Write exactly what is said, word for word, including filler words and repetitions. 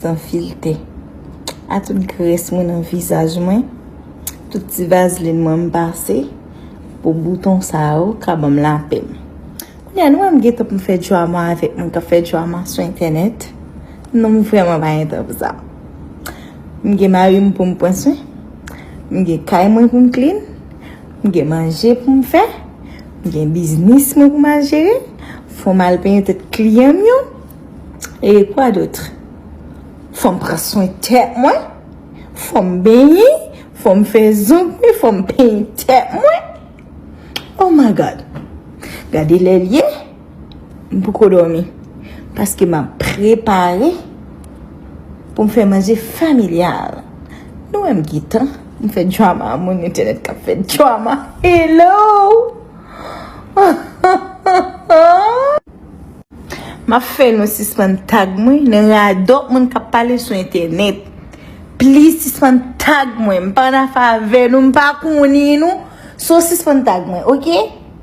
San filtè. A tout grès mwen nan vizaj mwen, tout ti vazlin mwen m pase pou bouton sa yo ka ban m lapè m. Kounye a nou wè m gen tan pou m fè drama avèk moun k ap fè drama sou entènèt. Non, m vrèman pa gen tan pou sa. M gen mari m pou m pran swen. M gen kay mwen pou m clean. M gen manje pou m fè. M gen biznis mwen pou m al jere. Fò m al penyen tèt kliyan m yo. E kwa dòt? Fò m pran swen tèt mwen. Fò m benyen. Fò m fè zong mwen. Fò m penyen tèt mwen. Oh my God. Gade lè l ye. M poko dòmi. Paske m ap prepare pou m fè manje familyal. Nou wè m gen tan. M fè drama, moun entènèt k ap fè drama. Hello! M ap fè nou sispann tag mwen nan radòt moun k ap pale sou entènèt. Please sispann tag mwen. M pa nan afè avè nou, m pa konnen nou. So sispann tag mwen, oke?